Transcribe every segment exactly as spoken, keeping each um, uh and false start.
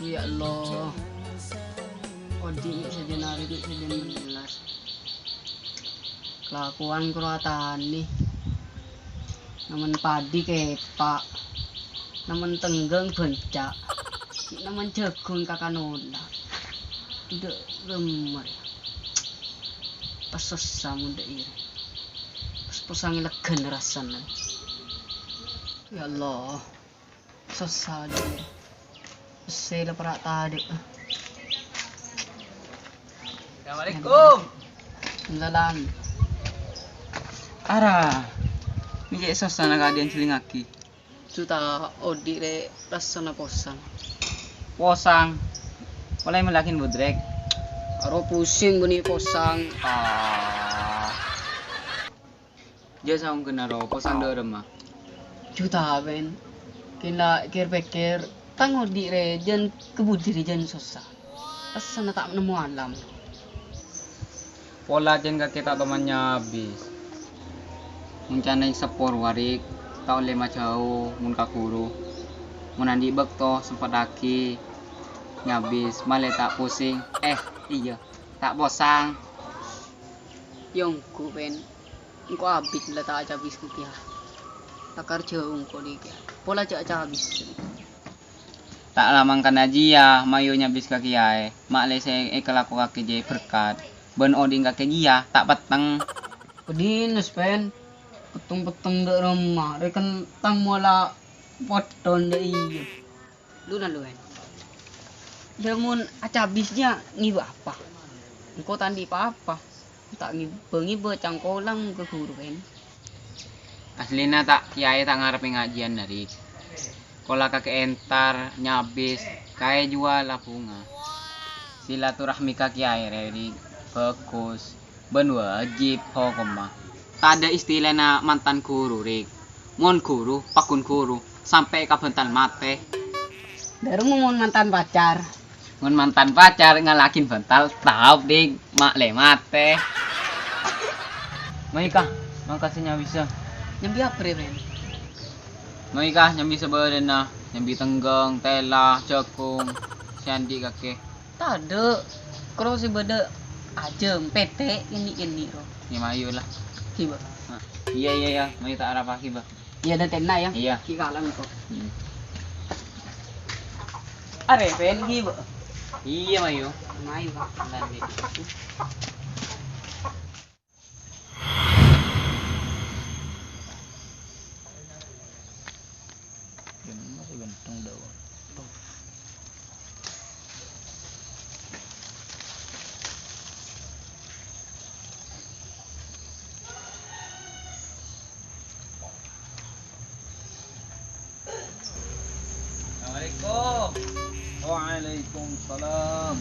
Ya Allah. Odi' sajân arè, sajân mellas. Kelakuan karo atane. Namen padi kepa'. Namen tenggang bencak. Namen jagung kakanola. Ndak lemmer. Pas sossa mon dha' iyâ. Pas posang legan rassana. Ya Allah. Sossa dhi. Pèssè la para' tadâ'. Assalamualaikum. Waalaikumsalam. Ara. Mè' cè' sossana kadhiyan sèlingngaghi. Ju ta' odi' rè, rassana posang. Posang? Polè mellèaghin budrek. Aro pusing bânnè posang. Ah. Jhâ' saongghuna ro, posang dâremma. Ju ta' bân. Kèng la kèr-pèkkèr, tang odi' rè jân kabudi rè jân sossa. Rassana ta' nemmo alam. Pola jân kakè ta' toman nyabis. Mon ca'na Èng Seppo rowa rè, ta' ollè majhâu mon ka ghuru. Mon andi' bâkto, sempettaghi nyabis, malè ta' posing. Eh, iyâ, ta' posang. Yâ ongghu, Pèn. Engko' abit la ta' acabis kèya. Lakar jhâu engko' dhi kèya. Pola jhâ' acabis. Ta' la mangkana jiyâ, mayu nyabis ka kèyaè. Ma'lè sè èkalakowaghi jiyâ berkat. Bân odi' kakè jiyâ, ta' petteng. Padinas, Pèn. Petteng-petteng dâ' remma. Rèken tang mola potton dâ' iyâ. Lu na lu, Wen. Yâ, mon acabis jiyâ ngibâ apa? Engko' ta' andi' pa-apa. Ta' ngibâ-ngibâ cangkolang ka ghuru, Wen. Aslina ta', kèyaè ta' ngarep ngajiyân, Rik. Pola kakè entar, nyabis, kaè juwâl abhunga. Silaturahmi ka kèyaè rè, Rik, bhâghus. Bân wajib hokomma. Tadâ' istilana mantan ghuru, Rik. Mon ghuru, paggun ghuru, sampè' ka bhântal matè. Dâremma mon mantan pacar. Mon mantan pacar, ngalaaghin bhântal, taop, Dik, ma' lè matè. Mayu, Ka, mangkasè nyabisa. Nyambi apa rè, Ren? Mayu, Ka, nyambi sabârâna, nyambi tenggang, tèla, jhâghung, sè andi' kakè. Tadâ'. Karo sè bâdâ ajâm, pètè', kènè'-kènè' ro. Yâ, mayu la. Ghibâ. Nah. Iyâ, iyâ, iyâ. Mayu ta' arapa ghibâ. Iyâ, dâ' tenna' yâ. Iyâ. Ghi' kala engko'. Hmm. Arè, pèn ghibâ. Iyâ, mayu. Mayu, Pak. Nanti. Masih ganteng dah. Assalamualaikum. Waalaikumsalam.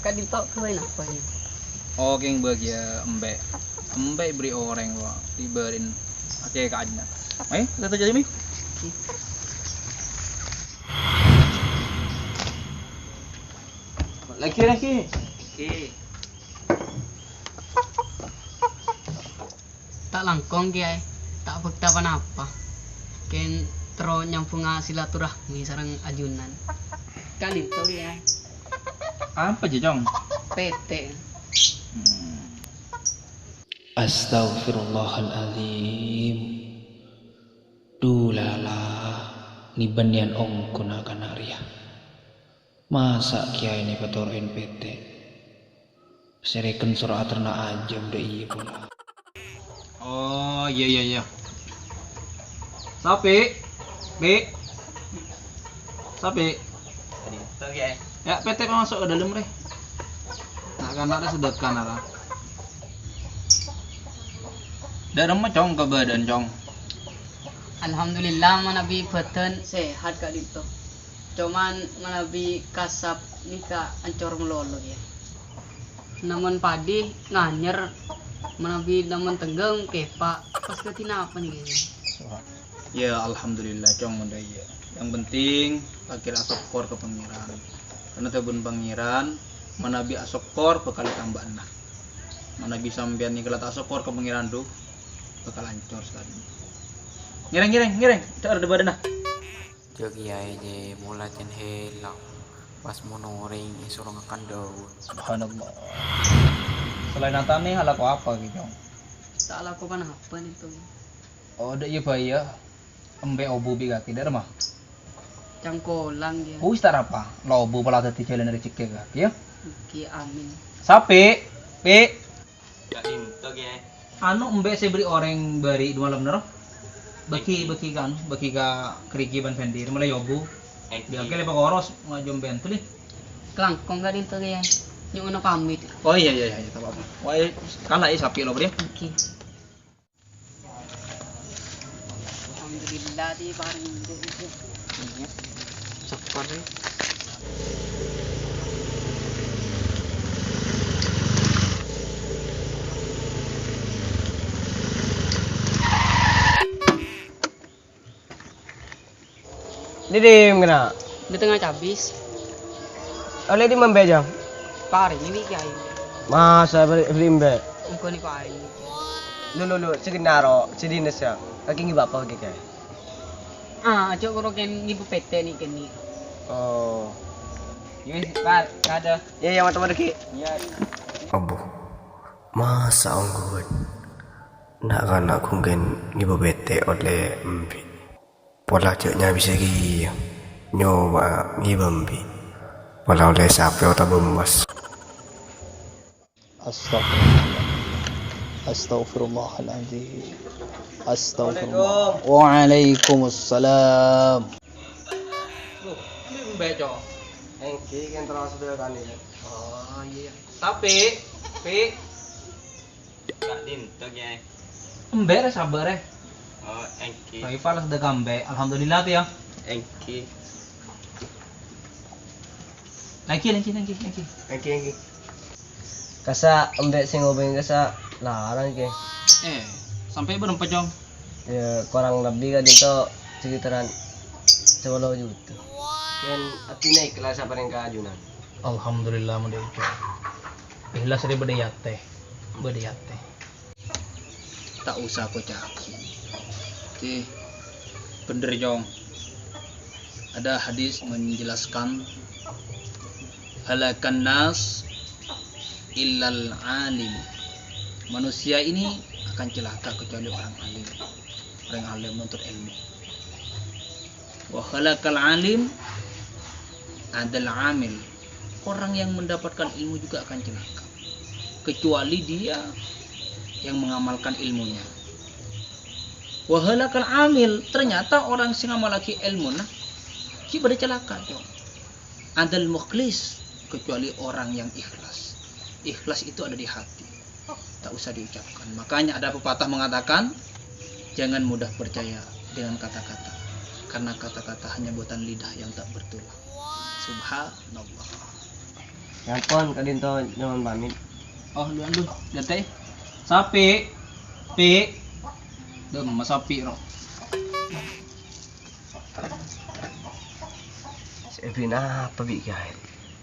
Ka'dinto ghâbây napa, yâ? Oh, kèng bâgiyâ embi'. Embi' bâri' orèng, wa. Dibârin akè ka'anna. Ayo, kita jadi, Mi. Lagi, lagi. Oke. Ta' langkong, Kèyaè. Ta' bhâkta ponapa. Kèng terro nyambhungnga silaturahmi sareng ajunan. Ka'dinto, Kèyaè. Apa jâ, Cong? Pètè'. Hmm. Astaghfirullahaladzim. Dulala, nè bânnèyan ongghu na'-kana' rèya. Masa' kèyaè nè patoro'èn pètè'? Sèrèken soro aterna' ajâm dâ' iyâ pola. Oh, iyâ, iyâ, iyâ. Sapi', Pi'. Sapi'. Yâ, pètè' maso' ka dâlem, rè. Na'-kana' rè sedekah, nara. Dâremma, Cong, kabâdâ'ân, Cong? Alhamdulillah, manabi bhâdhân sehat ka'dinto. Coman manabi kasap nèka ancor malolo, yâ. Namon padi nganyer, manabi namon tenggang kepa', pas kadhi napa nèka, yâ? Yâ, alhamdulillah, Cong, mon dâ' iyâ. Yang penting, la kèra asokkor ka Pangèran. Karna dhâbuna Pangèran, manabi asokkor bhâkal ètambâ'âna. Manabi sampèyan nèka la ta' asokkor ka Pangèran, dhu, bhâkal ancor sakalè. Ngèrèng, ngèrèng, ngèrèng, ca'na dâ' bâdâna. Jhâ' kèyaè jhâ' mola cèn hèlang, pas mon orèng èsoro ngakan dâun. Subhanallah. Salaèn atane alako apa, Ki Cong? Ta' alako ponapa, Nènto. Oh, dâ' iyâ bhâi, yâ. Embi' obu bi' kakè, dâ' remma? Cangkolang, yâ. Wis ta' arapa, la obu pola dhâddhi jhâlân rejhekkè kakè, yâ. Èngghi, amin. Sapè, Pi'. Ka'dinto, Kè. Anu, embi' sè bâri' orèng bâri' dhu malem nèro. Bâgi, bâgi ka anu, bâgi ka Karigi bân Fendi, mala obu. Èngghi. Bi'â kè lè pakoros, ngajhum bentuli. Kalangkong ka'dinto, Kè. Nyo'ona pamit. Oh, iyâ, iyâ, iyâ, ta' apa-apa. Wah, kala è sapè lo, Bri. Èngghi. Alhamdulillah, diparèng. Iyâ. Sabbhâr, rè. Dhi', dhi', kèna. Dâteng acabis. Ollè dhi' embi', Jang? Parèng nèka, Kèyaè. Masa bâri', bâri' embi'? Engko' nèka parèng. Lu, lu, lu, saghâna ro, sè dinna, yâ. Kakè ngibâ apa, Kè, Kè? Ah, aco' koro kèn ngibâ pètè' nèka, kènè'. Oh. Iyâ, wis, Pak, ada. Iyâ, iyâ, mantep, Kè. Iyâ. Abbhu, masa ongghuwân? Na'-kana' ghun kèn ngibâ pètè' ollè embi'. Pola jhâ' nyabisâ kèya, nyoma'a ngibâ embi'. Pola ollè sapè otabâ emmas. Astagfirullah. Astagfirullahaladzim. Astagfirullah. Assalamualaikum. Waalaikumsalam. Loh, ini embi', Cong. Èngghi, kèn terros dâ' tani, yâ. Oh, iyâ, iyâ. Sapè, Pi'. Ka'dinto, Kèyaè. Embi', rè, sabbhâr, rè. Oh, èngghi. Rival sè dâ' ka embi'. Alhamdulillah, to, yâ. Èngghi. Lagi, lagi, lagi, lagi. Èngghi, èngghi. Kassa' embi' sè ngobângè kassa' larang, Kè. Eh, sampè' bârâmpa, Cong? Yâ, korang lebbi ka'dinto sekitaran sapolo juta. Kèn atèna ikhlas aparèng ka ajunan. Alhamdulillah, mon dâ' Cong. Ikhlas rè bâdâ è atè. Bâdâ è atè. Ta' osa koca'aghi. Oke. Bhender, Cong. Ada hadis menjelaskan, "Halakan nas illal alim." Manusia ini akan celaka kecuali orang alim. Orang alim nuntut ilmu. "Wa halakal alim adal amil." Orang yang mendapatkan ilmu juga akan celaka, kecuali dia yang mengamalkan ilmunya. "Wa halakal amil," ternyata orang sè ngamallaghi ilmuna, ghi' bâdâ celaka, Cong. "Adal mukhlis," kecuali orang yang ikhlas. Ikhlas itu ada di hati. Tak usah diucapkan. Makanya ada pepatah mengatakan, "Jangan mudah percaya dengan kata-kata, karena kata-kata hanya buatan lidah yang tak bertulang." Subhanallah. Yâ ampon, ka'dinto nyo'on pamit. Oh, duluan, dulu. Gântè'. Sapè. Pi'. Dâ' emma sapè, ro. Sè èbina apa bi' Kèyaè?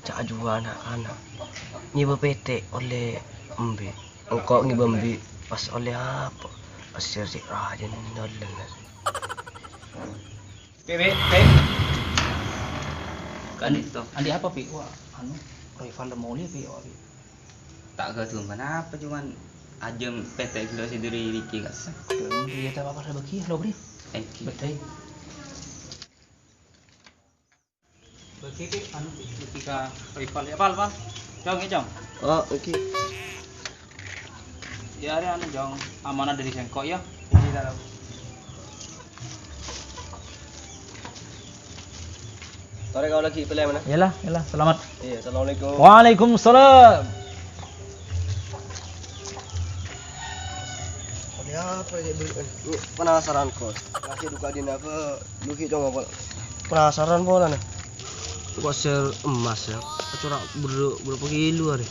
Ca' ajuwâ na'-kana'. Ngibâ pètè' ollè embi'. Engko' ngibâ embi' pas ollè apa? Pas sè rajin nyolèn. Pi', Pi', Pi'. Ka'dinto. Andi' apa, Pi'? Wah, anu, rival molè, Pi', wah, Pi'. Ta' ghâdhuwân ponapa, coma ajâm pètè' ghellâ' sè dâri rèki kassa'. Iyâ, ta' apa-apa, bâgi, lo, Bri. Èngghi. Bâdâi. Bâgi, Pi', anu, Pi', bâgi ka rival. Yâ, Pal, Pal. Cong, yâ, Cong. Oh, èngghi. Yâ, arèya anu, Cong, amanah dâri sèngko', yâ. Èngghi, Pal. Torè kaulâ ghi' pèlè mana? Iyalah, iyalah, selamat. Iya, assalamualaikum. Waalaikumsalam. Ada apa ya, Bro? Ini penasaran, Kos. Kasih duka di apa? Lu ghi' cong apa? Penasaran pola, nah. Kok sel emas ya? Corak berapa, berapa kilo hari?